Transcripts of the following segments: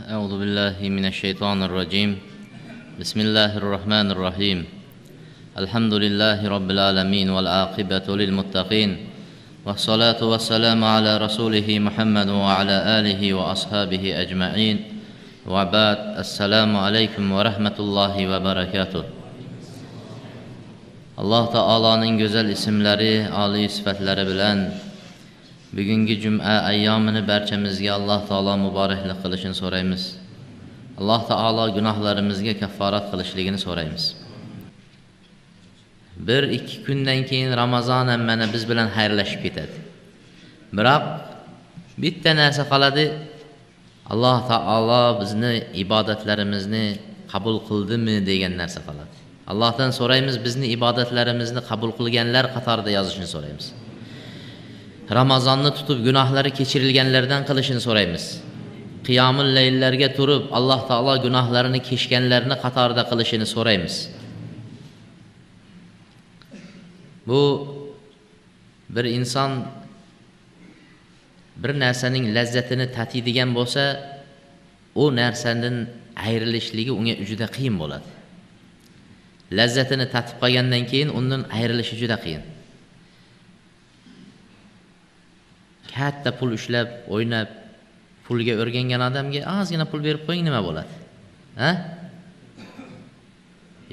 أعوذ بالله من الشيطان الرجيم. بسم الله الرحمن الرحيم. الحمد لله رب العالمين والعاقبة للمتقين والصلاة والسلام على رسوله محمد وعلى آله وأصحابه أجمعين وبعد. السلام عليكم ورحمة الله وبركاته. Alloh taoloning go'zal ismlari, oliy sifatlari bilan bugungi juma ayyomini barchamizga Alloh taolo muboraklik qilishini so'raymiz. Alloh taolo gunohlarimizga kafforat qilishligini so'raymiz. Bir ikki kundan keyin Ramazon ham mana biz bilan xayrlashib ketadi. Biroq bitta narsa qoladi. Alloh taolo bizni ibodatlarimizni qabul qildimi degan narsa qoladi. Allohdan so'raymiz, bizni ibodatlarimizni qabul qilganlar qatorida yozishini so'raymiz. Ramazonni tutib gunohlari kechirilganlardan qilishini so'raymiz. Qiyomul layllarga turib Alloh taolo gunohlarini kechganlarni qatorida qilishini so'raymiz. Bu bir inson bir narsaning lazzatini tatiydigan bo'lsa, u narsadan ayrilishligi unga juda qiyin bo'ladi. Lazzatini tatib qolgandan keyin undan ayrilishi juda qiyin. Katta pul ushlab, o'ynab, pulga o'rgangan odamga ozgina pul berib qo'ying, nima bo'ladi? Ha?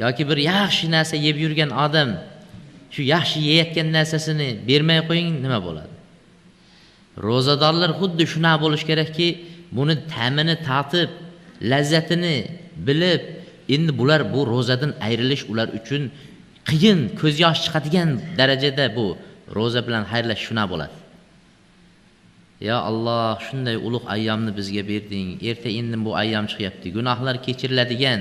Yoki bir yaxshi narsa yeb yurgan odam shu yaxshi yeyotgan narsasini bermay qo'ying, nima bo'ladi? Ro'zadorlar xuddi shuna bo'lish kerakki, buni ta'mini tatib, lazzatini bilib, endi bular bu ro'zadan ayrilish ular uchun qiyin, ko'z yosh chiqadigan darajada bu ro'za bilan xayrlashish shuna bo'ladi. Ya Alloh, shunday ulug' ayyomni bizga berding. Erta indin bu ayyom chiqyapti. Gunohlar kechiriladigan,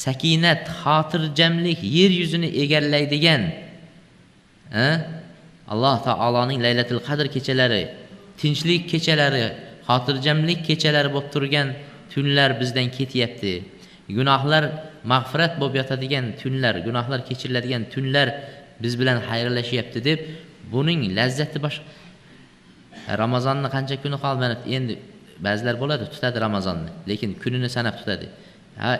sakinat, xotirjamlik yer yuzini egallaydigan, Alloh taoloning Laylatul Qadr kechalari, tinchlik kechalari, xotirjamlik kechalari bo'lib turgan tunlar bizdan ketyapti. Gunohlar mag'firat bo'lib yotadigan tunlar, gunohlar kechiriladigan tunlar biz bilan xayrlashyapti deb buning lazzati boshqa. Ramazonni qancha kuni qoldi? Mana endi ba'zilar bo'ladi, tutadi Ramazonni, lekin kunini sanab tutadi. Ha,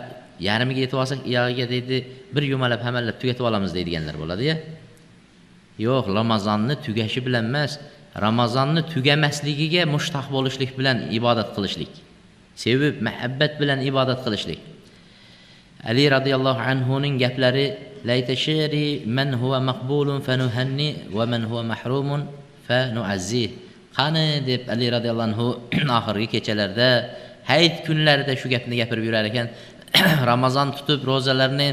yarmiga yetib olsak, iyog'iga deydi, bir yumalab hamallab tugatib olamiz deydiganlar bo'ladi-ya. Yo'q, Ramazonni tugashi bilan emas, Ramazonni tugamasligiga mushtaq bo'lishlik bilan ibodat qilishlik. Sevib, muhabbat bilan ibodat qilishlik. Ali radhiyallohu anhu ning gaplari: "Layta shi'ri man huwa maqbulun fanuhanni va man huwa mahrumun fanu'azzi." Qani deb Ali radhiyallohu anhu oxirgi kechalarda, hayit kunlarida shu gapni gapirib yurar ekan. Ramazon tutib ro'zalarni,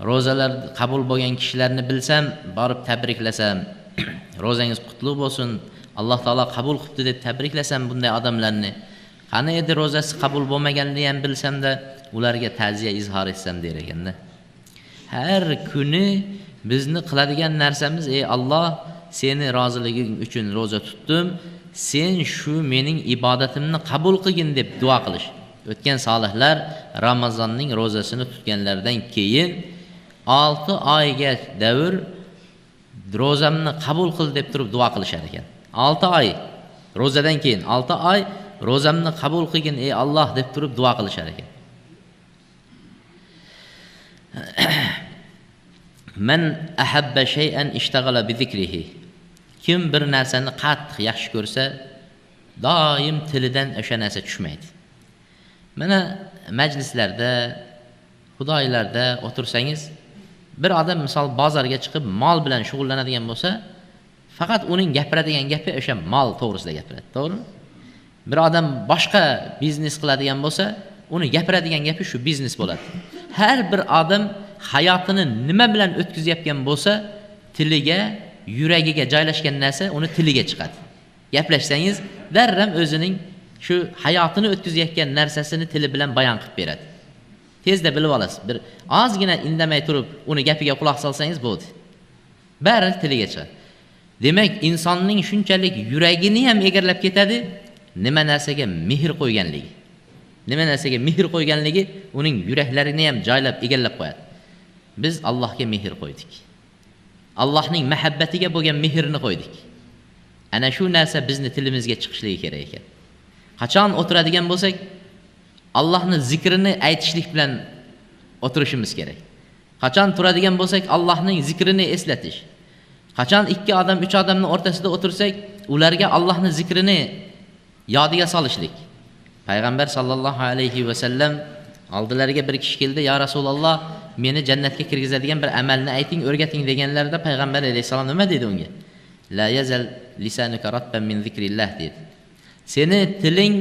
ro'zalar qabul bo'lgan kishilarni bilsam, borib tabriklasam, ro'zangiz qutlug' bo'lsin, Alloh taolo qabul qilibdi deb tabriklasam bunday odamlarni. Qani edi ro'zasi qabul bo'lmaganini ham bilsamda, ularga ta'ziya izhor etsam der ekanda. Har kuni bizni qiladigan narsamiz: ey Alloh, seni roziliging uchun ro'za tutdim, sen shu mening ibodatimni qabul qilgin deb duo qilish. O'tgan solihlar Ramazonning ro'zasini tutganlaridan keyin 6 oyga davr ro'zamni qabul qil deb turib duo qilishar ekan. 6 oy ro'zadan keyin 6 oy ro'zamni qabul qilgin ey Alloh deb turib duo qilishar ekan. Man ahabba shay'an ishtaghala bi zikrihi. Kim bir narsani qattiq yaxshi ko'rsa, doim tilidan o'sha narsa tushmaydi. Mana majlislarda, xudoylarda o'tirsangiz, bir odam misol bozorga chiqib mol bilan shug'ullanadigan bo'lsa, faqat uning gapiradigan gapi o'sha mol to'g'risida gapiradi, to'g'rimi? Bir odam boshqa biznes qiladigan bo'lsa, uni gapiradigan gapi shu biznes bo'ladi. Har bir odam hayotini nima bilan o'tkazayotgan bo'lsa, tiliga, yuragiga joylashgan narsa uni tiliga chiqadi. Gaplashsangiz, darram o'zining shu hayotini o'tkazayotgan narsasini tili bilan bayon qilib beradi. Tezda bilib olasiz. Bir ozgina indamay turib uni gapiga quloq solsangiz bo'ldi. Bari tiliga chiqadi. Demak, insonning shunchalik yuragini ham egarlab ketadi, nima narsaga mehr qo'yganligi. Nima narsaga mehr qo'yganligi uning yuraklarini ham joylab egallab qo'yadi. Biz Allohga mehr qo'ydik. Allohning muhabbatiga bo'lgan mehrni qo'ydik. Ana shu narsa bizni tilimizga chiqishligi kerak ekan. Qachon o'tiradigan bo'lsak, Allohning zikrini aytishlik bilan o'tirishimiz kerak. Qachon turadigan bo'lsak, Allohning zikrini eslatish. Qachon 2 odam, 3 odamning o'rtasida o'tirsak, ularga Allohning zikrini yodiga solishlik. Payg'ambar sallallohu alayhi va sallam oldilariga bir kishi keldi, "Ya Rasululloh, meni jannatga kirgizadigan bir amalni ayting, o'rgating" deganlarida payg'ambar alayhisalom nima dedi unga? La yazal lisanuka ratban min zikrillah dedi. Seni tiling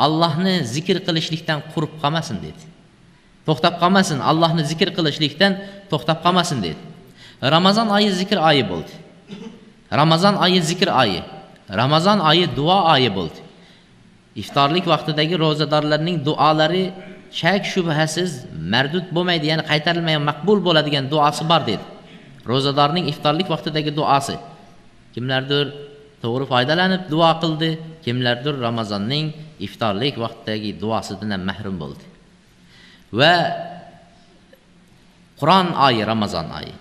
Allohni zikr qilishlikdan qurib qolmasin dedi. To'xtab qolmasin, Allohni zikr qilishlikdan to'xtab qolmasin dedi. Ramazon oyi zikr oyi bo'ldi. Ramazon oyi zikr oyi. Ramazon oyi duo oyi bo'ldi. Iftorlik vaqtidagi ro'zadorlarning duolari shak shubhasiz mardud bo'lmaydi, ya'ni qaytarilmagan maqbul bo'ladigan duosi bor dedi. Ro'zadorning iftorlik vaqtidagi duosi. Kimlardir to'g'ri foydalanib duo qildi, kimlardir Ramazonning iftorlik vaqtidagi duosidan ham mahrum bo'ldi. Va Qur'on oyi Ramazon oyi.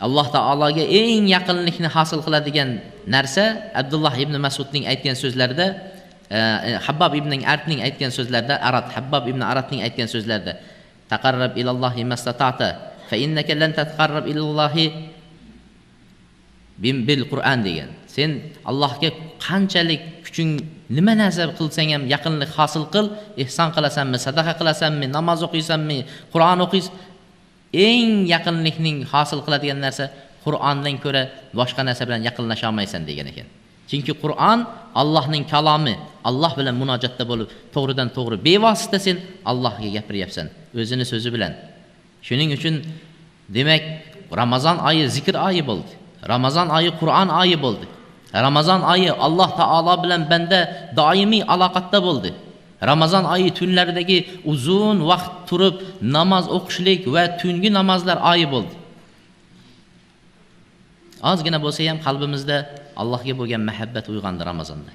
Alloh taologa eng yaqinlikni hosil qiladigan narsa Abdulloh ibn Mas'udning aytgan so'zlarida, Habbob ibn Artning aytgan so'zlarida, Arat Habbob ibn Aratning aytgan so'zlarida taqarrab ilallohi mastata'ta fa innaka lan tataqarrab ilallohi bil Qur'on degan. Sen Allohga qanchalik kuching nima narsa qilsang ham yaqinlik hosil qil, ihson qilasanmi, sadaqa qilasanmi, namoz o'qiysanmi, Qur'on o'qiysan, eng yaqinlikning hosil qiladigan narsa Qur'ondan ko'ra boshqa narsa bilan yaqinlasha olmaysan degan ekan. Chunki Qur'on Allohning kalomi, Alloh bilan munojatda bo'lib, to'g'ridan to'g'ri bevosita sen Allohga gapiryapsan, o'zini so'zi bilan. Shuning uchun demak Ramazon oyi zikr oyi bo'ldi. Ramazon oyi Qur'on oyi bo'ldi. Ramazon oyi Alloh taolo bilan banda doimiy aloqatda bo'ldi. Ramazon oyi tunlaridagi uzun vaqt turib namoz o'qishlik va tungi namozlar oyi bo'ldi. Ozgina bo'lsa ham qalbimizda Allohga bo'lgan muhabbat uyg'ondi Ramazonda.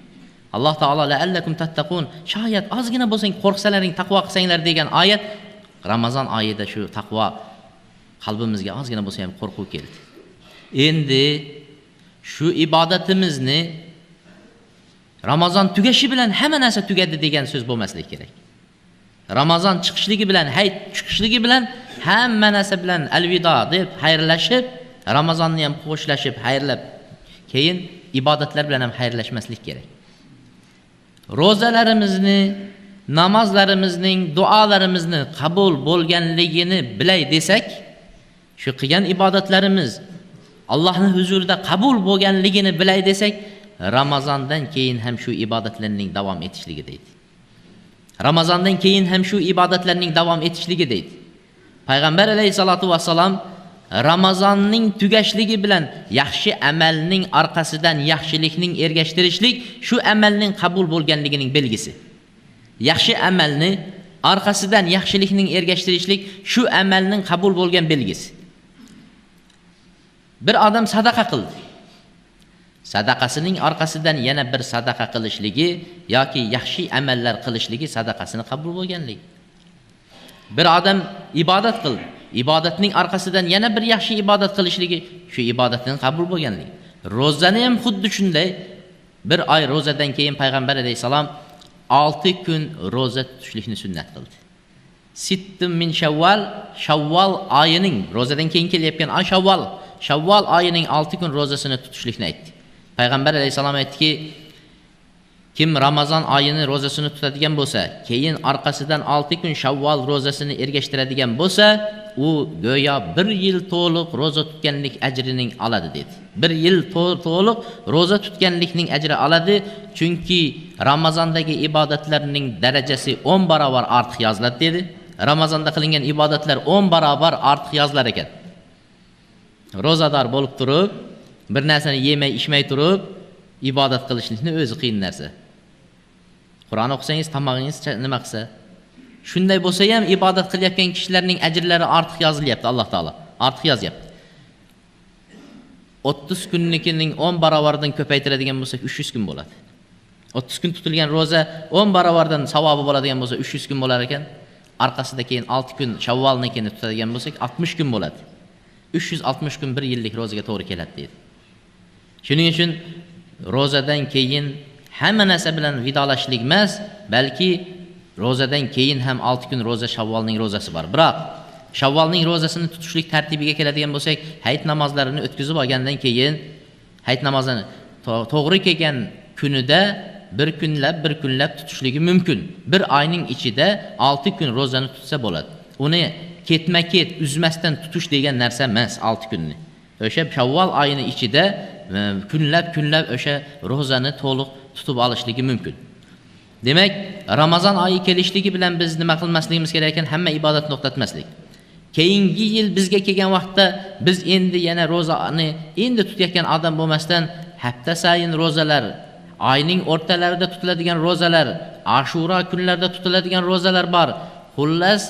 Alloh taolo la'allakum tattaqun, shoyat ozgina bo'lsang qo'rqsalaring, taqvo qilsanglar degan oyat Ramazon oyida shu taqvo qalbimizga ozgina bo'lsa ham qo'rquv keldi. Endi shu ibodatimizni Ramazon tugashi bilan hamma narsa tugadi degan so'z bo'lmasligi kerak. Ramazon chiqishligi bilan, hayit chiqishligi bilan hamma narsa bilan alvido deb xayrlashib, Ramazonni ham xo'shlashib, xayrlab, keyin ibodatlar bilan ham xayrlashmaslik kerak. Ro'zalarimizni, namozlarimizning, duolarimizni qabul bo'lganligini bilay desak, shu qilgan ibodatlarimiz Allohning huzurida qabul bo'lganligini bilay desak, Ramazondan keyin ham shu ibodatlarning davom etishligi deydi. Ramazondan keyin ham shu ibodatlarning davom etishligi deydi. Payg'ambar alayhisolatu vassalom Ramazonning tugashligi bilan yaxshi amalning orqasidan yaxshilikning ergashtirishlik shu amalning qabul bo'lganligining belgisi. Yaxshi amalni orqasidan yaxshilikning ergashtirishlik shu amalning qabul bo'lgan belgisi. Bir odam sadaqa qildi. Sadaqasining orqasidan yana bir sadaqa qilishligi yoki yaxshi amallar qilishligi sadaqasini qabul bo'lganligi. Bir odam ibodat qildi. Ibodatning orqasidan yana bir yaxshi ibodat qilishligi shu ibodatning qabul bo'lganligi. Ro'zani ham xuddi shunday. Bir oy ro'zadan keyin payg'ambar alayhisalom 6 kun ro'za tutishlikni sunnat qildi. Sittum min Shavval, Shavval oyining ro'zadan keyin kelayotgan oy Shavval, Shavval oyining 6 kun ro'zasini tutishlikni aytdi. Payg'ambar alayhisalom aytdiki, kim Ramazon oyini ro'zasini tutadigan bo'lsa, keyin orqasidan 6 kun Shavval ro'zasini ergashtiradigan bo'lsa, u go'yo 1 yil to'liq ro'za tutganlik ajrining oladi dedi. 1 yil to'liq ro'za tutganlikning ajri oladi, chunki Ramazondagi ibodatlarning darajasi 10 barobar ortiq yoziladi dedi. Ramazonda qilingan ibodatlar 10 barobar ortiq yozilar ekan. Ro'zador bo'lib turib, bir narsani yemay, ichmay turib ibodat qilishlikni o'zi qiyin narsa. Qur'on o'qisangiz tomog'ingiz nima qilsa, shunday bo'lsa ham ibodat qilayotgan kishilarning ajrlari ortiq yozilyapti, Alloh taolo ortiq yozyapti. 30 kunnikining 10 barobardan ko'paytiradigan bo'lsak 300 kun bo'ladi. 30 kun tutilgan ro'za 10 barobardan savobi bo'ladigan bo'lsa 300 kun bo'lar ekan. Orqasida keyin 6 kun Shavvolnikini tutadigan bo'lsak 60 kun bo'ladi. 360 kun 1 yillik ro'zaga to'g'ri keladi deydi. Shuning uchun ro'zadan keyin hamma narsa bilan vidolashlik emas, balki Ro'zadan keyin ham 6 kun ro'za Shavvolning ro'zasi bor. Biroq Shavvolning ro'zasini tutishlik tartibiga keladigan bo'lsak, hayit namozlarini o'tkazib olgandan keyin hayit namozini to'g'ri kelgan kunida bir kunlab tutishligi mumkin. Bir oyning ichida 6 kun ro'zani tutsa bo'ladi. Uni ketma-ket uzmasdan tutish degan narsa emas 6 kunni. O'sha Shavvol oyini ichida kunlab o'sha ro'zani to'liq tutib olishligi mumkin. Demak, Ramazon oyi kelishligi bilan biz nima qilmasligimiz kerak ekan? Hamma ibodatni to'xtatmaslik. Keyingi yil bizga kelgan vaqtda biz endi yana ro'zani endi tutayotgan odam bo'lmasdan hafta sayin ro'zalar, oyning o'rtalarida tutiladigan ro'zalar, Ashura kunlarida tutiladigan ro'zalar bor. Xullas,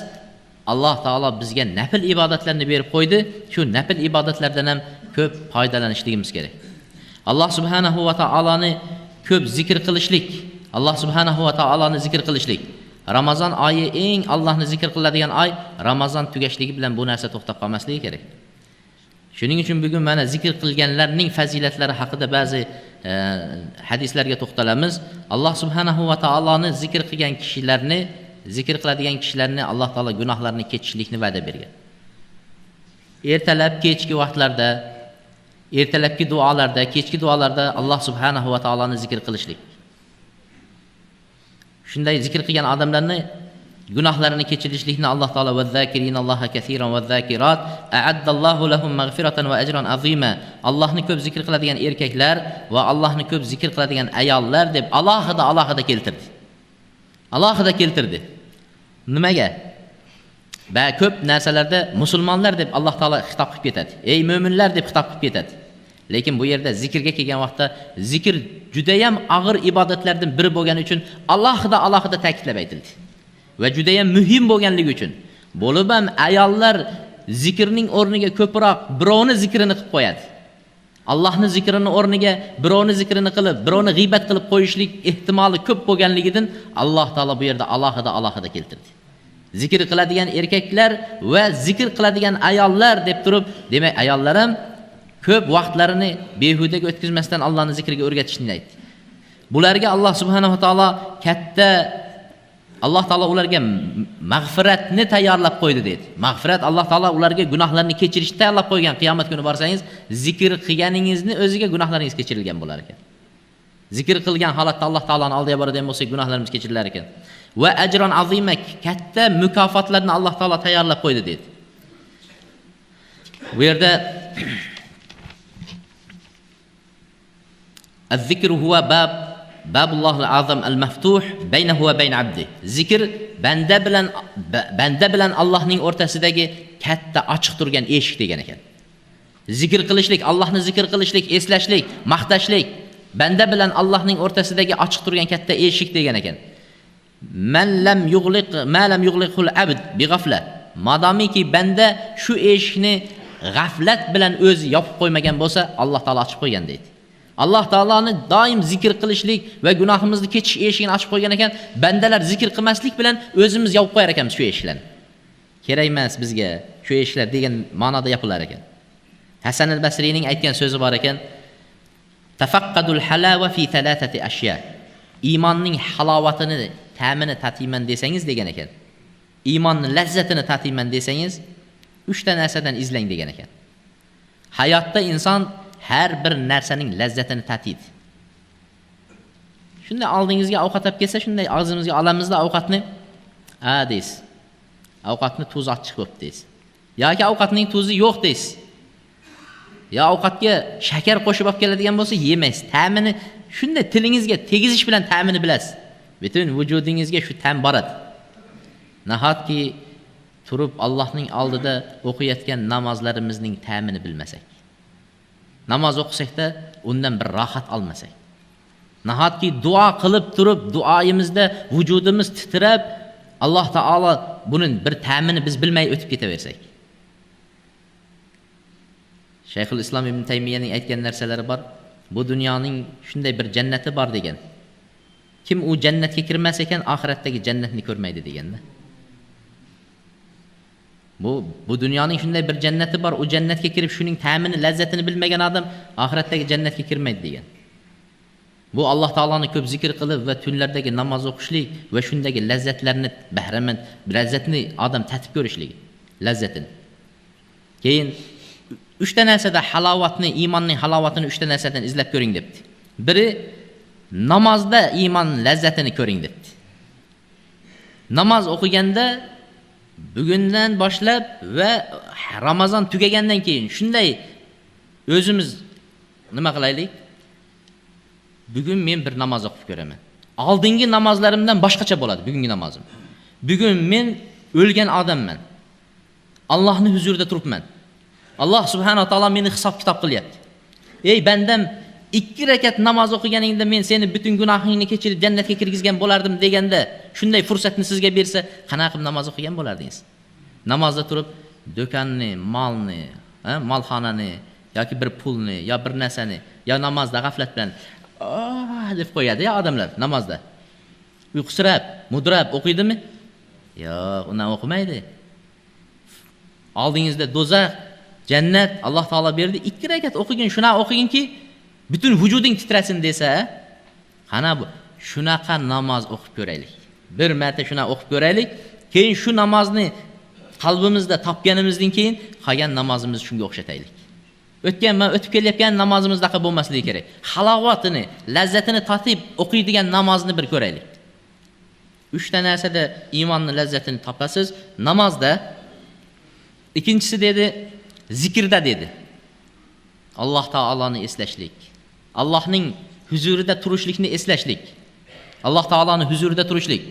Alloh taolo bizga nafl ibodatlarni berib qo'ydi. Shu nafl ibodatlardan ham ko'p foydalanishligimiz kerak. Alloh subhanahu va taoloni ko'p zikr qilishlik, Alloh subhanahu va taoloni zikr qilishlik. Ramazon oyi eng Allohni zikr qiladigan oy. Ramazon tugashligi bilan bu narsa to'xtab qolmasligi kerak. Shuning uchun bugun mana zikr qilganlarning fazilatlari haqida ba'zi hadislarga to'xtalamiz. Alloh subhanahu va taoloni zikr qilgan kishilarni, zikr qiladigan kishilarni Alloh taolo gunohlarini kechishlikni va'da bergan. Ertalab, kechki vaqtlarda, ertalabki duolarda, kechki duolarda Alloh subhanahu va taoloni zikr qilishlik. Shunday zikr qilgan odamlarni gunohlarini kechirishlikni Alloh taolo vazzakirinalloha kaseeran vazzakirat a'addallohu lahum mag'firatan va ajran azima. Allohni ko'p zikr qiladigan erkaklar va Allohni ko'p zikr qiladigan ayollar deb alohida keltirdi. Alohida keltirdi. Nimaga? Va ko'p narsalarda musulmonlar deb Alloh taolo xitob qilib ketadi. Ey mo'minlar deb xitob qilib ketadi. Lekin bu yerda zikrga kelgan vaqtda zikr juda ham og'ir ibodatlardan biri bo'lgani uchun alohida ta'kidlab aytildi. Va juda ham muhim bo'lganligi uchun bo'lib ham ayollar zikrning o'rniga ko'proq birovni zikrini qilib qo'yadi. Allohning zikrini o'rniga birovni zikrini qilib, birovni g'iybat qilib qo'yishlik ehtimoli ko'p bo'lganligidan Alloh taolo bu yerda alohida keltirdi. Zikr qiladigan erkaklar va zikr qiladigan ayollar deb turib, demak ayollar ham ko'p vaqtlarini behudaga o'tkazmasdan Allohning zikriga o'rgatishni aytdi. Bularga Alloh subhanahu va taolo katta, Alloh taolo ularga mag'firatni tayyorlab qo'ydi dedi. Mag'firat, Alloh taolo ularga gunohlarni kechirishni tayyorlab qo'ygan. Qiyomat kuni borsangiz, zikr qilganingizni o'ziga gunohlaringiz kechirilgan bo'lar ekan. Zikr qilgan holatda Alloh taoloning oldiga boradigan bo'lsak, gunohlarimiz kechirilar ekan. Va ajron azima, katta mukofotlarni Alloh taolo tayyorlab qo'ydi dedi. Bu yerda az-zikru huwa babullohil azam al-maftuh baynahu va bayn abdi. Zikr banda bilan Allohning o'rtasidagi katta ochiq turgan eshik degan ekan. Zikr qilishlik, Allohni zikr qilishlik, eslashlik, maqtashlik banda bilan Allohning o'rtasidagi ochiq turgan katta eshik degan ekan. Man lam yughliq ma lam yughliqul abd bi ghafla. Madomiki banda shu eshikni g'aflat bilan o'zi yopib qo'ymagan bo'lsa, Alloh taolo ochib qo'ygan deydi. Alloh taoloni doim zikr qilishlik va gunohimizni kechish eshigini ochib qo'ygan ekan. Bandalar zikr qilmaslik bilan o'zimiz yopib qo'yar ekanmiz shu eshiklarni. Kerak emas bizga shu eshiklar degan ma'noda yopilar ekan. Hasan al-Basriyning aytgan so'zi bor ekan: Tafaqqadul halawa fi thalathati ashya. Iymonning halovatini, ta'mini tatiyman desangiz degan ekan. Iymonning lazzatini tatiyman desangiz, 3 ta narsadan izlang degan ekan. Hayotda inson har bir narsaning lazzatini tatiydi. Shunday oldingizga ovqat olib kelsa, shunday og'zimizga olamizda ovqatni, a deysiz. Ovqatni tuzi achchiq bo'libdi deysiz. Yoki ovqatning tuzi yo'q deysiz. Ya ovqatga shakar qo'shib olib keladigan bo'lsa, yemaysiz. Ta'mini shunday tilingizga tegizish bilan ta'mini bilasiz. Butun vujudingizga shu ta'm boradi. Nahotki turib Allohning oldida o'qiyotgan namozlarimizning ta'mini bilmasak. Namoz o'qisakda undan bir rohat olmasak. Nahotki duo qilib turib duoyimizda vujudimiz titrab, Alloh taolo buning bir ta'mini biz bilmay o'tib ketaversak. Shayxul Islom Ibn Taymiyaning aytgan narsalari bor. Bu dunyoning shunday bir jannati bor degan. Kim u jannatga kirmas ekan, oxiratdagi jannatni ko'rmaydi deganda. Bu dunyoning shunday bir jannati bor, u jannatga kirib shuning ta'mini, lazzatini bilmagan odam oxiratdagi jannatga kirmaydi degan. Bu Alloh taoloni ko'p zikr qilib va tunlardagi namoz o'qishlik va shundagi lazzatlarni bahramand, lazzatni odam tatib ko'rishligi, lazzatini. Keyin uchta narsada halovatni, iymonning halovatini uchta narsadan izlab ko'ring debdi. Biri namozda iymon lazzatini ko'ring debdi. Namoz o'qiganda bugundan boshlab va Ramazon tugagandan keyin shunday o'zimiz nima qilaylik? Bugun men bir namoz o'qib ko'raman. Oldingi namozlarimdan boshqacha bo'ladi bugungi namozim. Bugun men o'lgan odamman. Allohning huzurida turibman. Alloh subhanahu va taolo meni hisob-kitob qilyapti. Ey bandam, 2 rakat namoz o'qiganingda men seni butun gunohingni kechirib jannatga kirgizgan bo'lardim deganda, shunday fursatni sizga bersa, qanaqa qilib namoz o'qigan bo'lardingiz? Namozda turib do'konni, molni, molxonani yoki bir pulni yo bir narsani yo namozda g'aflat bilan deb qo'yadi ya odamlar namozda. Uyqusirab, mudrab o'qiydimi? Yo'q, undan o'qimaydi. Oldingizda do'zax, jannat Alloh taolo berdi. 2 rakat o'qigin, shunaqa o'qiginki, butun vujuding titrasin desa, qana bu? Shunaqa namoz o'qib ko'raylik. Bir marta shunaqa o'qib ko'raylik. Keyin shu namozni qalbimizda topganimizdan keyin qolgan namozimizni shunga o'xshataylik. O'tgan, men o'tib kelayotgan namozimizdaqa bo'lmasligi kerak. Halovatini, lazzatini tatib o'qiydigan namozni bir ko'raylik. 3 ta narsada iymonning lazzatini topasiz. Namozda, ikkinchisi dedi, zikrda dedi. Alloh taoloni eslashlik. Allohning huzurida turishlikni eslashlik. Alloh taoloning huzurida turishlik.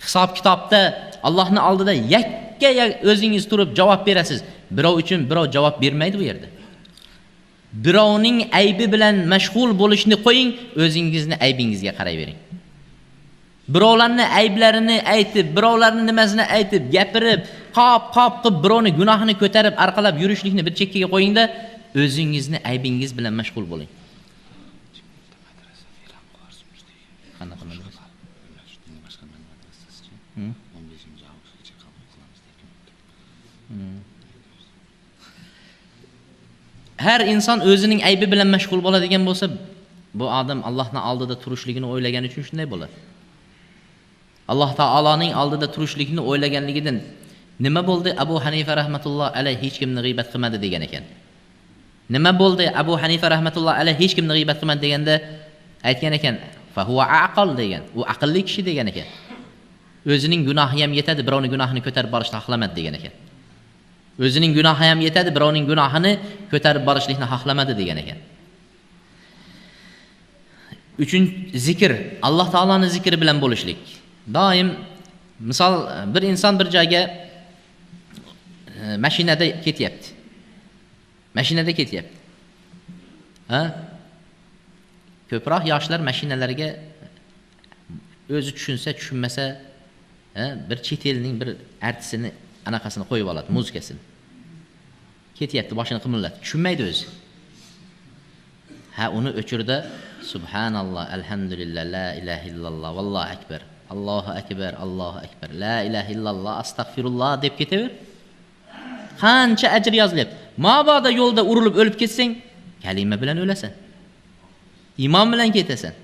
Hisob-kitobda Allohning oldida yakka o'zingiz turib javob berasiz. Birov uchun birov javob bermaydi bu yerda. Birovning aybi bilan mashg'ul bo'lishni qo'ying, o'zingizni aybingizga qarayvering. Birovlarning ayblarini aytib, birovlarning nimasini aytib, gapirib, qop-qop qilib birovning gunohini ko'tarib, arqalab yurishlikni bir chekkaga qo'yingda, o'zingizni aybingiz bilan mashg'ul bo'ling. Qanaqa madrasa? Har inson o'zining aybi bilan mashg'ul bo'ladigan bo'lsa, bu odam Allohning oldida turishligini o'ylagani uchun shunday bo'ladi. Alloh taoloning oldida turishlikni o'ylaganligidan nima bo'ldi? Abu Hanifa rahmatulloh alayhi hech kimni g'iybat qilmadi degan ekan. Nima bo'ldi? Abu Hanifa rahmatulloh alayhi hech kimni g'iybat qilmadi deganda aytgan ekan, fa huwa aql degan. U aqlli kishi degan ekan. O'zining gunohi ham yetadi, birovning gunohini ko'tarib borishni xohlamadi degan ekan. O'zining gunohi ham yetadi, birovning gunohini ko'tarib borishlikni xohlamadi degan ekan. Uchinchi zikr, Alloh taoloning zikri bilan bo'lishlik. Doim misol bir inson bir joyga mashinada ketyapti. Mashinada ketyapti. Ha? Ko'proq yoshlar mashinalarga o'zi tushunsa, tushunmasa, bir chet elning bir artisini, anaqasini qo'yib oladi, muzikasini. Ketyapti, boshini qimillatib, tushunmaydi o'zi. Ha, uni o'chirda subhanalloh, alhamdulillah, la ilaha illalloh, vallohu akbar, Allohu akbar, Allohu akbar, la ilaha illalloh, astag'firulloh deb ketaver. Qancha ajr yozilyapti. Mabodo yo'lda urilib o'lib ketsang, kalima bilan o'lasan. Iymon bilan ketasan.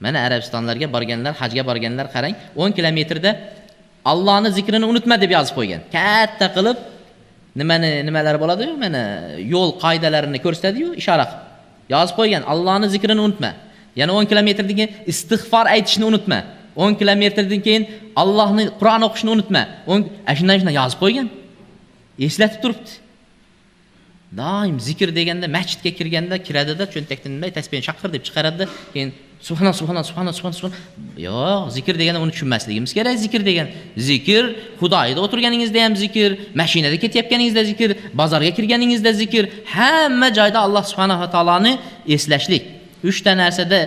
Mana Arabistonlarga borganlar, hajga borganlar qarang, 10 kilometrda Allohning zikrini unutma deb yozib qo'ygan. Katta qilib nimani nimalar bo'ladi-yu, mana yo'l qoidalarini ko'rsatadi-yu, ishora qilib yozib qo'ygan. Allohning zikrini unutma. Yana 10 kilometrdan keyin istig'for aytishni unutma. 10 kilometrdan keyin Allohning Qur'on o'qishni unutma. Shundan yozib qo'ygan. Eslatib turibdi. Doim zikr deganda masjidga kirganda kiradida cho'ntakdan bunday tasbehni shaqir deb chiqaradida, keyin subhanalloh, subhanalloh, subhanalloh, subhanalloh. Yo'q, zikr deganda uni tushunmasligimiz kerak. Zikr degan zikr, Xudoyda o'tirganingizda ham zikr, mashinada ketayotganingizda zikr, bozorga kirganingizda zikr, hamma joyda Alloh subhanahu va taoloni eslashlik. 3 ta narsada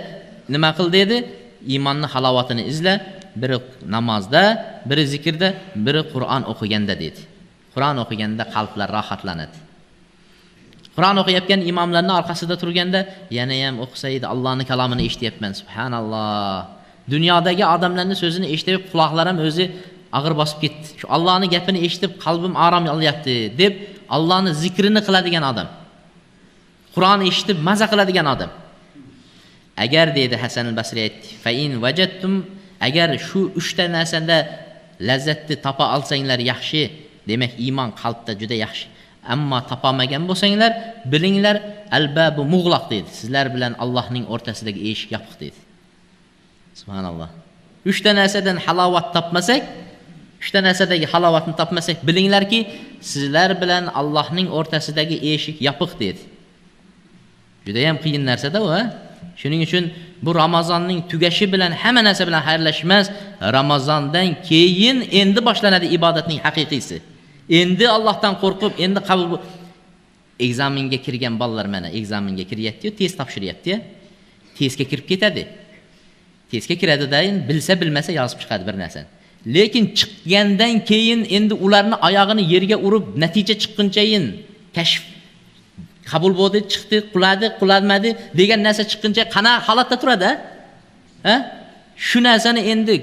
nima qil dedi? Iymonning halovatini izla. Biri namozda, biri zikrda, biri Qur'on o'qiganda dedi. Qur'on o'qiganda qalblar rohatlanadi. Qur'on o'qiyotgan imomlarning orqasida turganda yana ham o'qisa edi, Allohning kalomini eshityapman, subhanalloh. Dunyodagi odamlarning so'zini eshitib quloqlarim o'zi og'ir bosib ketdi. Shu Allohning gapini eshitib qalbim orom olyapti deb Allohning zikrini qiladigan odam. Qur'on eshitib maza qiladigan odam. Agar deydi Hasan al-Basri aytdi, fa in wajadtum, agar shu uchta narsada lazzatni topa olsanglar yaxshi, demak iymon qalbda juda yaxshi. Ammo topolmagan bo'lsanglar, bilinglar al-babu mug'loq deydi. Sizlar bilan Allohning o'rtasidagi eshik yopiq deydi. Subhanalloh. Uchta narsadan halovat topmasak, uchta narsadagi halovatni topmasak, bilinglarki, sizlar bilan Allohning o'rtasidagi eshik yopiq deydi. Juda ham qiyin narsa-da u, ha? Shuning uchun bu Ramazonning tugashi bilan hamma narsa bilan xayrlashmas, Ramazondan keyin endi boshlanadi ibodatning haqiqiysi. Endi Allohdan qo'rqib, endi qabul ekzamenga kirgan bolalar mana ekzamenga kiryapti-yu, test topshiryapti-ya. Testga kirib ketadi. Testga kiradida, endi bilsa bilmasa yozib chiqadi bir narsani. Lekin chiqqandan keyin endi ularni oyog'ini yerga urib, natija chiqqunchayin kashf qabul bo'ldi, chiqdi, quladi, qulanmadi degan narsa chiqquncha qana holatda turadi, ha? Shu narsani endi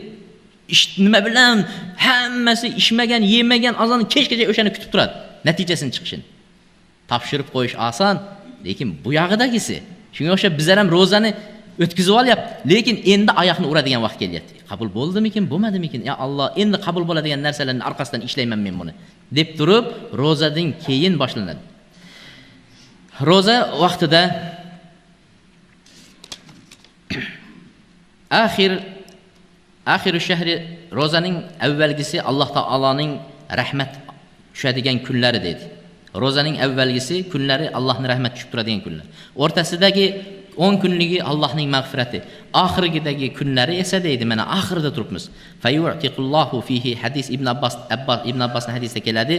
ish nima bilan hammasi ishmagan, yemagan, azon kechgacha o'shani kutib turadi, natijasini chiqishini. Topshirib qo'yish oson, lekin bu yog'idagisi. Shunga o'xshab bizlar ham ro'zani o'tkazib olyapti, lekin endi oyoqni uradigan vaqt kelyapti. Qabul bo'ldimikin, bo'lmadimikin? Ya Alloh, endi qabul bo'ladigan narsalarning orqasidan ishlayman men buni deb turib, ro'zadan keyin boshlanadi. Ro'za vaqtida axiru shahri, ro'zaning avvalgisi Alloh taoloning rahmat tushadigan kunlari dedi. Ro'zaning avvalgisi kunlari Allohning rahmat tushib turadigan kunlar. O'rtasidagi 10 kunligi Allohning mag'firati, oxirgidagi kunlari esa deydi, mana oxirida turibmiz. Fayu'tiqullohu fihi, hadis Ibn Abbas, Ibn Abbasning hadisida keladi.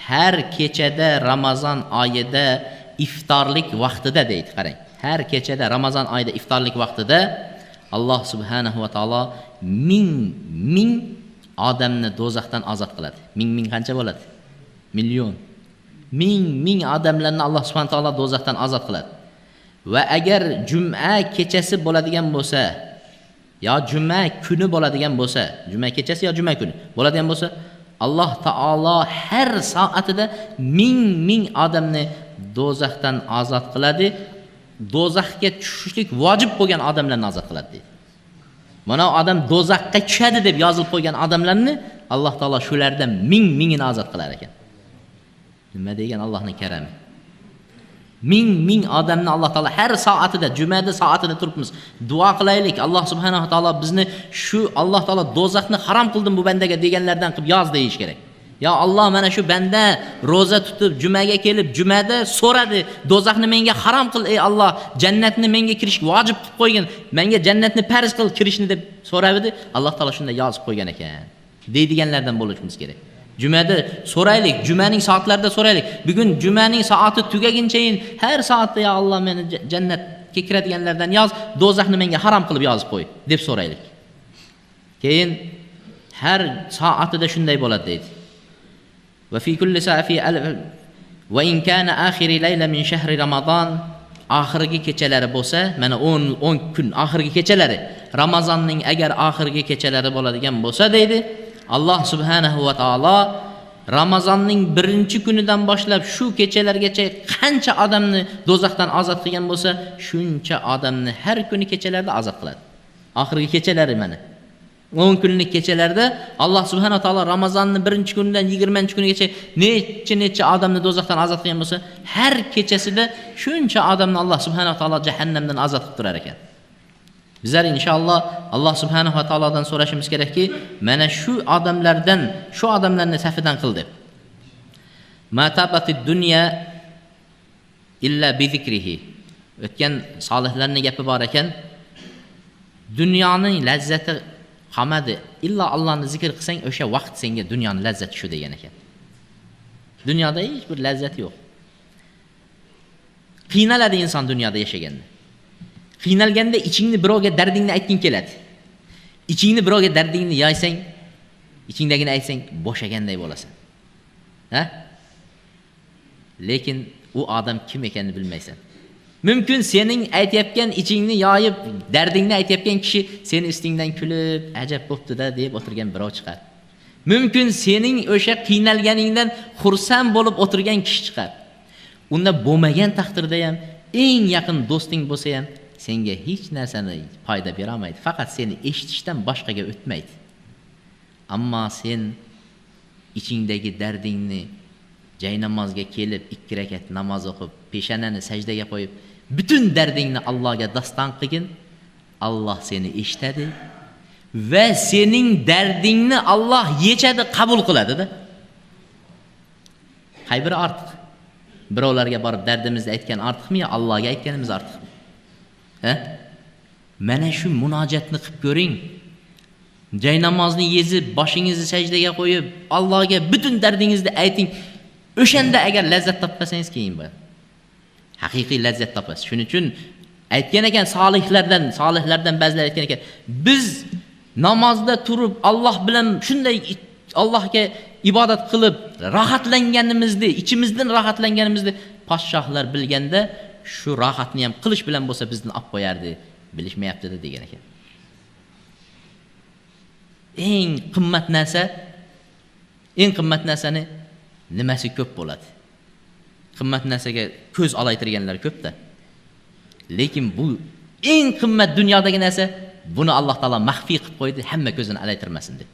Har kechada Ramazon oyida iftorlik vaqtida deydi, qarang. Har kechada Ramazon oyida iftorlik vaqtida Alloh subhanahu va taolo ming ming odamni do'zaxdan ozod qiladi. Ming ming qancha bo'ladi? Million. Ming ming odamlarni Alloh subhanahu va taolo do'zaxdan ozod qiladi. Va agar juma kechasi bo'ladigan bo'lsa, yo juma kuni bo'ladigan bo'lsa, juma kechasi yo juma kuni bo'ladigan bo'lsa, Alloh taolo har soatida ming ming odamni do'zaxdan ozod qiladi. Do'zaxga tushishlik vojib bo'lgan odamlarni ozod qiladi deydi. Mana odam do'zaxga tushadi deb yozilib qo'ygan odamlarni Alloh taolo shulardan ming mingini ozod qilar ekan. Nima degan Allohning karami? Ming ming odamni Alloh taolo har soatida, jumada soatida turibmiz. Duo qilaylik. Alloh subhanahu va taolo bizni shu Alloh taolo do'zaxni harom qildim bu bandaga deganlardan qilib yoz deyish kerak. Ya Alloh, mana shu banda ro'za tutib jumaga kelib, jumada so'radi, do'zaxni menga harom qil ey Alloh, jannatni menga kirish vojib qilib qo'ygin, menga jannatni farz qil kirishni deb so'rabdi. Alloh taolo shunda yozib qo'ygan ekan deydiganlardan bo'lishimiz kerak. Jumada so'raylik, jumaning soatlarida so'raylik. Bugun jumaning soati tugagunchayin har soatda ya Alloh meni jannatga kiradiganlardan yoz, do'zaxni menga harom qilib yozib qo'y deb so'raylik. Keyin har soatida shunday bo'ladi deydi. Va fi kulli sa'a fi va in kana akhiri layla min shahri Ramazon, oxirgi kechalari bo'lsa, mana 10 kun oxirgi kechalari Ramazonning agar oxirgi kechalari bo'ladigan bo'lsa deydi, Alloh subhanahu va taolo Ramazonning birinchi kunidan boshlab shu kechalargacha qancha odamni do'zaxdan ozod qilgan bo'lsa, shuncha odamni har kuni kechalarda ozod qiladi. Oxirgi kechalari mana 10 kunlik kechalarda Alloh subhanahu va taolo Ramazonning birinchi kunidan 20-kunigacha necha-necha odamni do'zaxdan ozod qilgan bo'lsa, har kechasida shuncha odamni Alloh subhanahu va taolo jahannamdan ozod qilib turar ekan. Bizlar inshaalloh Alloh subhanahu va taolodan so'rashimiz kerakki, mana shu odamlardan, shu odamlarni safidan qil deb. Ma tabatid dunya illa bi zikrihi. O'tgan solihlarning gapi bor ekan. Dunyoning lazzati qolmadi, illo Allohni zikr qilsang, o'sha vaqt senga dunyoning lazzati shu degan ekan. Dunyoda hech bir lazzat yo'q. Qiynaladi inson dunyoda yashaganda. Qiynalganda ichingni birovga dardingni aytging keladi. Ichingni birovga dardingni yoysang, ichingdagini aytsang, bo'shaganday bo'lasan. Ha? Lekin u odam kim ekanini bilmaysan. Mumkin sening aytayotgan ichingni yoyib, dardingni aytayotgan kishi seni ustingdan kulib, ajab bo'pti-da deb o'tirgan birov chiqar. Mumkin sening o'sha qiynalganingdan xursand bo'lib o'tirgan kishi chiqar. Unda bo'lmagan taqdirda ham eng yaqin do'sting bo'lsa ham senga hech narsani foyda bera olmaydi. Faqat seni eshitishdan boshqaga o'tmaydi. Ammo sen ichingdagi dardingni jaynamozga kelib 2 rakat namoz o'qib, peshonani sajdaga qo'yib, butun dardingni Allohga daston qilgin. Alloh seni eshitadi va sening dardingni Alloh yechadi, qabul qiladi-da. Qay biri ortiq? Birovlarga borib dardimizni aytgan ortiqmi yo Allohga aytganimiz ortiqmi? Ha? Mana shu munojatni qilib ko'ring. Jaynamozni yezib, boshingizni sajdaga qo'yib, Allohga butun dardingizni ayting. O'shanda agar lazzat topmasangiz keyin bu haqiqiy lazzat topasiz. Shuning uchun aytgan ekan solihlardan ba'zilar aytgan ekan, biz namozda turib Alloh bilan shunday Allohga ibodat qilib rohatlanganimizni, ichimizdan rohatlanganimizni podshohlar bilganda shu rohatni ham qilish bilan bo'lsa bizni olib qo'yardi, bilishmayapti degan ekan. Eng qimmat narsa, eng qimmat narsani nimasi ko'p bo'ladi? Qimmat narsaga ko'z olaytirganlar ko'p-da. Lekin bu eng qimmat dunyodagi narsa, buni Alloh taolo maxfiy qilib qo'ydi, hamma ko'zini alaytirmasin deb.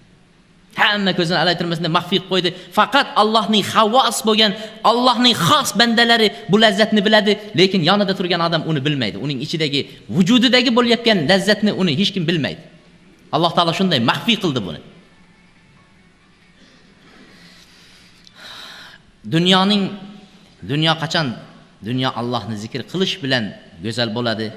Hamma ko'zini alaytirmasin deb maxfiy qilib qo'ydi. Faqat Allohning xavos bo'lgan, Allohning xos bandalari bu lazzatni biladi, lekin yonida turgan odam uni bilmaydi. Uning ichidagi, vujudidagi bo'layotgan lazzatni uni hech kim bilmaydi. Alloh taolo shunday maxfiy qildi buni. Dunyo qachon? Dunyo Allohni zikr qilish bilan go'zal bo'ladi.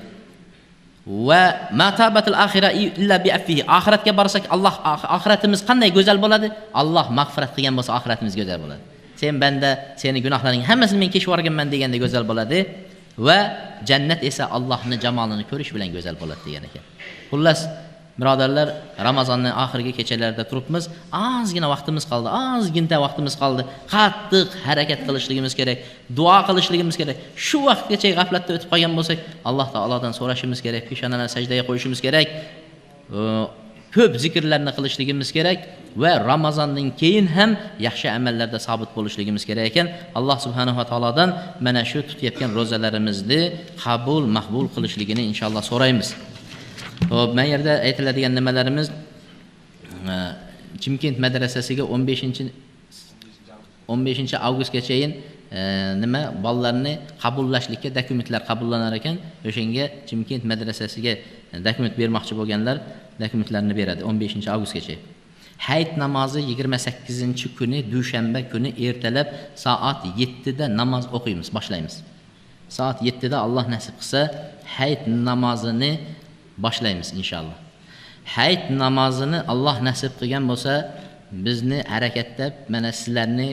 Va matabatul axira illa bi affihi. Oxiratga borsak, Alloh oxiratimiz qanday go'zal bo'ladi? Alloh mag'firat qilgan bo'lsa oxiratimiz go'zal bo'ladi. Sen banda, seni gunohlaring hammasini men kechib yuborganman deganda go'zal bo'ladi va jannat esa Allohning jamolini ko'rish bilan go'zal bo'ladi degan ekan. Xullas, birodarlar, Ramazonning oxirgi kechalarida turibmiz. Ozgina vaqtimiz qoldi, ozginta vaqtimiz qoldi. Qattiq harakat qilishligimiz kerak, duo qilishligimiz kerak. Shu vaqtgacha g'aflatda o'tib qolgan bo'lsak, Alloh taolodan so'rashimiz kerak, peshonani sajdaga qo'yishimiz kerak, ko'p zikrlarni qilishligimiz kerak va Ramazondan keyin ham yaxshi amallarda sobit bo'lishligimiz kerak ekan. Alloh subhanahu va taolodan mana shu tutayotgan ro'zalarimizni qabul, maqbul qilishligini inshaalloh so'raymiz. Xo'p, men yerda aytiladigan nimalarimiz Chimkent madrasasiga 15 avgustgachayin nima bolalarni qabullashlikka dokumentlar qabullanar ekan. O'shanga Chimkent madrasasiga dokument bermoqchi bo'lganlar dokumentlarni beradi 15 avgustgacha. Hayit namozi 28-kuni dushanba kuni ertalab soat 7 da namoz o'qiymiz, boshlaymiz. Soat 7 da Alloh nasib qilsa hayit namozini boshlaymiz inshaalloh. Hayit namozini Alloh nasib qilgan bo'lsa, bizni harakatda mana sizlarni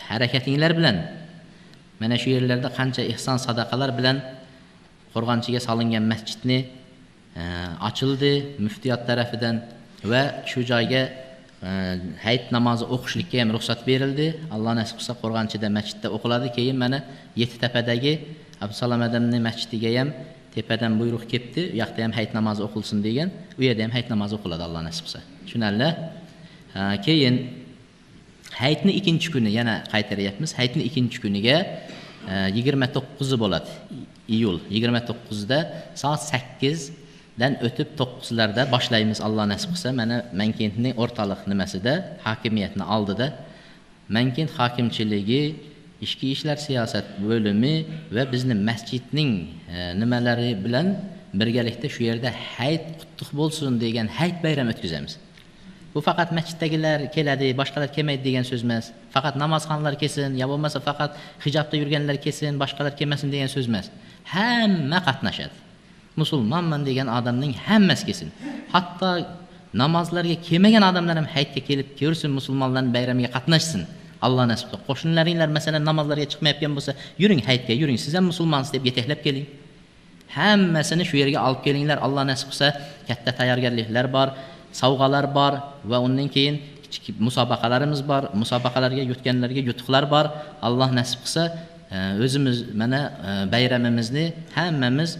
harakatinglar bilan mana shu yerlarda qancha ihson sadaqalar bilan Qo'rg'onchiga solingan masjidni ochildi muftiyat tarafidan va shu joyga hayit namozi o'qishlikka ham ruxsat berildi. Alloh nasib qilsa Qo'rg'onchida masjidda o'qiladi. Keyin mana Yettitepadagi Abdusalom adamning masjidiga ham tepadan buyruq kelibdi, u yoqda ham hayit namozi o'qilsin degan. U yerda ham hayit namozi o'qiladi Alloh nasib qilsa. Tushunarli? Keyin hayitni ikkinchi kuni yana qaytaryapmiz. Hayitni ikkinchi kuniga 29 bo'ladi. Iyul 29da soat 8 dan o'tib 9larda boshlaymiz Alloh nasib qilsa. Mana Mankentning o'rtaliq nimasida, hokimiyatning oldida Mankent hokimchiligi, ichki ishlar siyosat bo'limi va bizni masjidning nimalari bilan birgalikda shu yerda hayit qutlug' bo'lsin degan hayit bayram o'tkazamiz. Bu faqat masjiddagilar keladi, boshqalar kelmaydi degan so'z emas. Faqat namozxonlar kelsin, yo bo'lmasa faqat hijobda yurganlar kelsin, boshqalar kelmasin degan so'z emas. Hamma qatnashadi. Musulmonman degan odamning hammasi kelsin. Hatto namozlarga kelmagan odamlar ham hayitga kelib ko'rsin, musulmonlarning bayramiga qatnashsin. Alloh nasib qilsa, qo'shnilaringlar masalan namozlarga chiqmayotgan bo'lsa, yuring hayitga, yuring, siz ham musulmonsiz deb yetaklab keling. Hammasini shu yerga olib kelinglar. Alloh nasib qilsa, katta tayyorgarliklar bor, sovg'alar bor va undan keyin kichik musobaqalarimiz bor. Musobaqalarga yutganlarga yutuqlar bor. Alloh nasib qilsa, o'zimiz mana bayramimizni hammamiz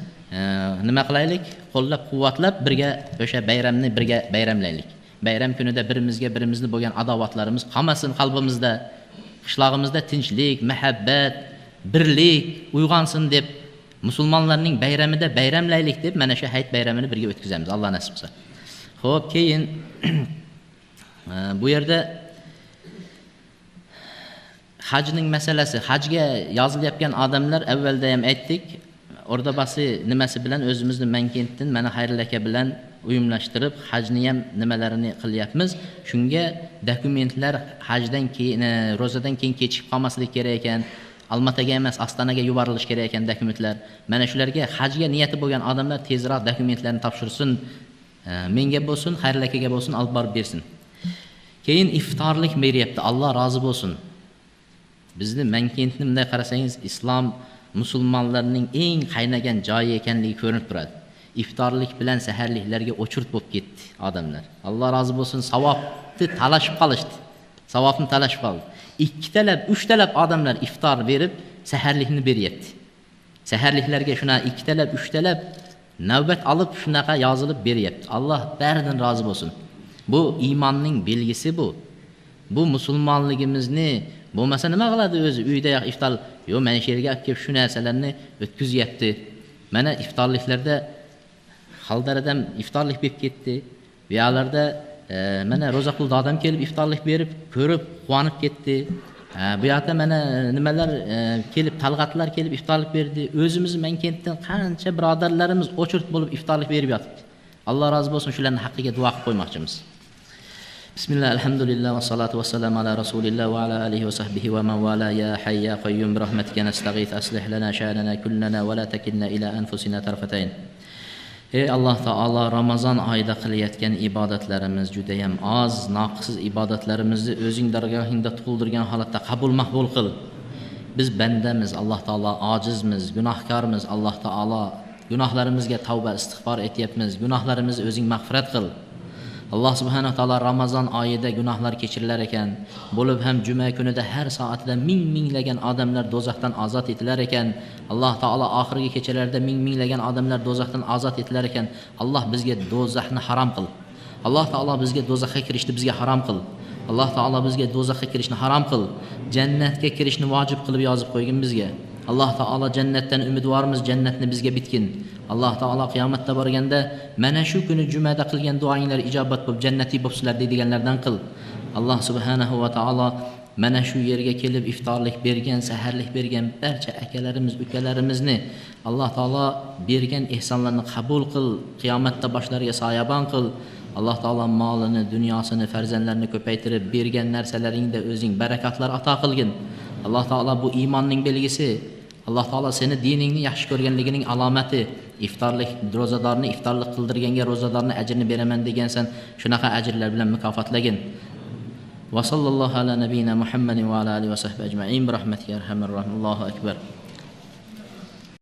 nima qilaylik? Qo'llab-quvvatlab birga o'sha bayramni birga bayramlaylik. Bayram kunida birimizga birimizni bo'lgan adovatlarimiz qolmasin qalbimizda. Qishlog'imizda tinchlik, muhabbat, birlik uyg'onsin deb Musulmonlarning bayramida bayramlaylik deb mana shu hayit bayramini birga o'tkazamiz, Alloh nasib qilsa. Xo'p, keyin bu yerda hajning masalasi, hajga yozilayotgan odamlar avvalda ham aytdik, O'rdabasi nimasi bilan o'zimizni Mankentdan mana Xayrul aka bilan uyumlashtirib hajni ham nimalarini qilyapmiz. Shunga dokumentlar hajdan keyin, ro'zadan keyin kechikib qolmasligi kerak ekan. Almataga emas, Ostonaga yuborilishi kerak ekan dokumentlar. Mana shularga hajga niyati bo'lgan odamlar tezroq dokumentlarni topshirsin, menga bo'lsin, Xayrul akaga bo'lsin, olib borib bersin. Keyin iftorlik beryapti, Alloh rozi bo'lsin. Bizni Mankentni bunday qarasangiz, islom musulmonlarning eng qaynagan joyi ekanligi ko'rinib turadi. Iftorlik bilan saharliklarga o'chirt bo'lib ketdi odamlar. Alloh rozi bo'lsin, savobni talashib qolishdi. Savobni talashib qoldi. Ikkitalab, uchtalab odamlar iftor berib, saharlikni beryapti. Saharliklarga shuna ikkitalab, uchtalab navbat olib shunaqa yozilib beryapti. Alloh baridan rozi bo'lsin. Bu iymonning belgisi bu. Bu musulmonligimizni bo'lmasa nima qiladi o'zi uyda iftor, yo'q, mana shu yerga olib kelib shu narsalarni o'tkazyapti. Mana iftorliklarda Xaldaradan iftorlik berib ketdi. Bu yerlarda mana Ro'zaqul dodam kelib iftorlik berib, ko'rib, quvonib ketdi. Bu yoqda mana nimalar kelib, Talg'atlar kelib iftorlik berdi. O'zimiz Mankentdan qancha birodarlarimiz o'chirt bo'lib iftorlik berib yotibdi. Alloh rozi bo'lsin, shularning haqqiga duo qilib qo'ymoqchimiz. Bismillah, alhamdulillah, va salatu va salam ala rasulillah va ala alihi va sahbihi va man wala. Ya hayy ya qayyum bi rahmatika nastag'ith, aslih lana sha'nana kullana va la takilna ila anfusina tarfatayn. Ey Alloh taolo, Ramazon oyida qilayotgan ibodatlarimiz juda ham oz, noqis ibodatlarimizni o'zing dargohingda to'ldirgan holatda qabul maqbul qil. Biz bandamiz, Alloh taolo, ojizmiz, gunohkormiz. Alloh taolo, gunohlarimizga tavba istig'for etyapmiz. Gunohlarimizni o'zing mag'firat qil. Alloh subhanahu taolo Ramazon oyida gunohlar kechirilar ekan, bo'lib ham juma kunida har soatida ming minglagan odamlar do'zaxdan ozod etilar ekan. Alloh taolo oxirgi kechalarda ming minglagan odamlar do'zaxdan ozod etilar ekan. Alloh bizga do'zaxni harom qil. Alloh taolo bizga do'zaxga kirishni bizga harom qil. Alloh taolo bizga do'zaxga kirishni harom qil. Jannatga kirishni vojib qilib yozib qo'ygin bizga. Alloh taolo jannatdan umidvormiz, jannatni bizga bitgin. Alloh taolo qiyomatda borganda mana shu kuni jumada qilgan duoinglar ijobat bo'lib jannatiy bo'libsizlar deydiganlardan qil. Alloh subhanahu va taolo mana shu yerga kelib iftorlik bergan, saharlik bergan barcha akalarimiz, ukalarimizni Alloh taolo bergan ehsonlarni qabul qil, qiyomatda boshlariga soyabon qil. Alloh taolo molini, dunyosini, farzandlarini ko'paytirib bergan narsalaringda o'zing barakatlar ato qilgin. Alloh taolo bu iymonning belgisi. Alloh taolo seni diningni yaxshi ko'rganligining alomati. Iftorlik ro'zadorni iftorlik qildirganga ro'zadorni ajrini beraman degansan, shunaqa ajrlar bilan mukofotlagin. Va sallallohu ala nabiyina Muhammadin va ala alihi va sahbihi ajmain bi rahmatika arhamar rohim. Allohu akbar.